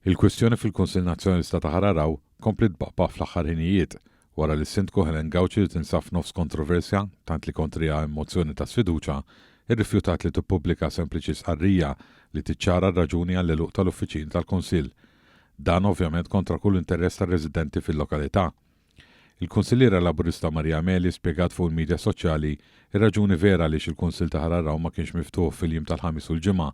Il-kwistjoni fil-Kunsill Nazzjonalista ta' Ħal Għargħur kompliet tbaqbaq fl-aħħar ħinijiet wara li s-Sindku Helen Gauci li tinsab f'nofs kontroversja tant li kontriha hemm mozzjoni ta' sfiduċja irrifjutat li tippubblika sempliċi stqarrija li tiċċara r-raġuni għall-għeluq tal-uffiċini tal-Kunsill. Dan ovvjament kontra kull interess tar-residenti fil-lokalità. Il-Kunsilliera Laburista Maria Meli spjegat fuq il-midja soċjali r-raġuni vera għaliex il-Kunsill ta' Ħal Għargħur ma kienx miftuħ fil-jiem tal-Ħamis u l-Ġimgħa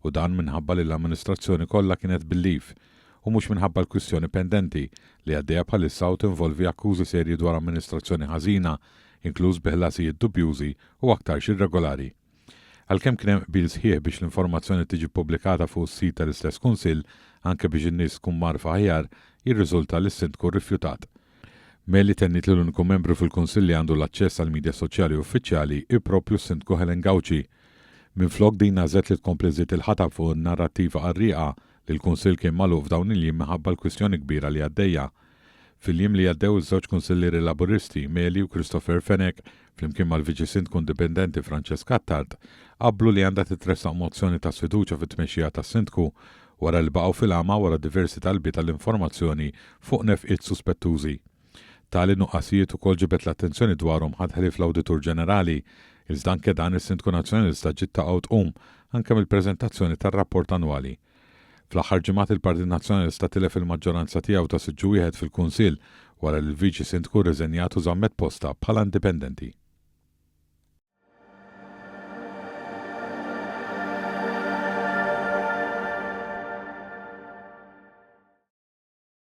u dan minħabba li l-amministrazzjoni kollha kienet bil-leave u mhux minħabba l-kwistjoni pendenti li għaddejja bħalissa u tinvolvi akkużi serji dwar amministrazzjoni ħażina inkluż bi ħlasijiet dubjużi u aktarx irregolari. Għalkemm kien hemm qbil sħiħ biex l-informazzjoni tiġi ppubblikata fuq is-sit tal-istess Kunsill, anke biex in-nies tkun mgħarrfa aħjar, jirriżulta li s-Sindku rrifjutat. Meli tenniet li l-uniku membru fil-Kunsill li għandu l-aċċess għall-midja soċjali uffiċjali hi proprju s-Sindku Helen Gauci. Minflok din għażlet li tkompli żżid il-ħatab fuq in-narrattiva qarrieqa li l-Kunsill kien magħluq f'dawn il-jiem minħabba l-kwistjoni kbira li għaddejja. Fil-jiem li għaddew iż-żewġ Kunsillieri Laburisti, Meli u Christopher Fenech, flimkien mal-Viċi Sindku Indipendenti Francesc Attard, qablu li għandha titressaq mozzjoni ta' sfiduċja fit-tmexxija tas-Sindku wara li baqgħu fil-għama wara diversi talbiet għal informazzjoni fuq nefqiet suspettużi. Tali nuqqasijiet ukoll ġibed l-attenzjoni dwarhom ħadd ħlief l-Awditur Ġenerali, iżda anke dan is-Sindku Nazzjonalista ġiet taqa' u tqum anke mill-preżentazzjoni tar-rapport annwali. Fl-aħħar ġimgħat il-Partit Nazzjonalista tilef il-maġġoranza tiegħu ta' siġġu wieħed fil-Kunsill wara li l-Viċi Sindku rriżenjat u żammet postha bħala indipendenti.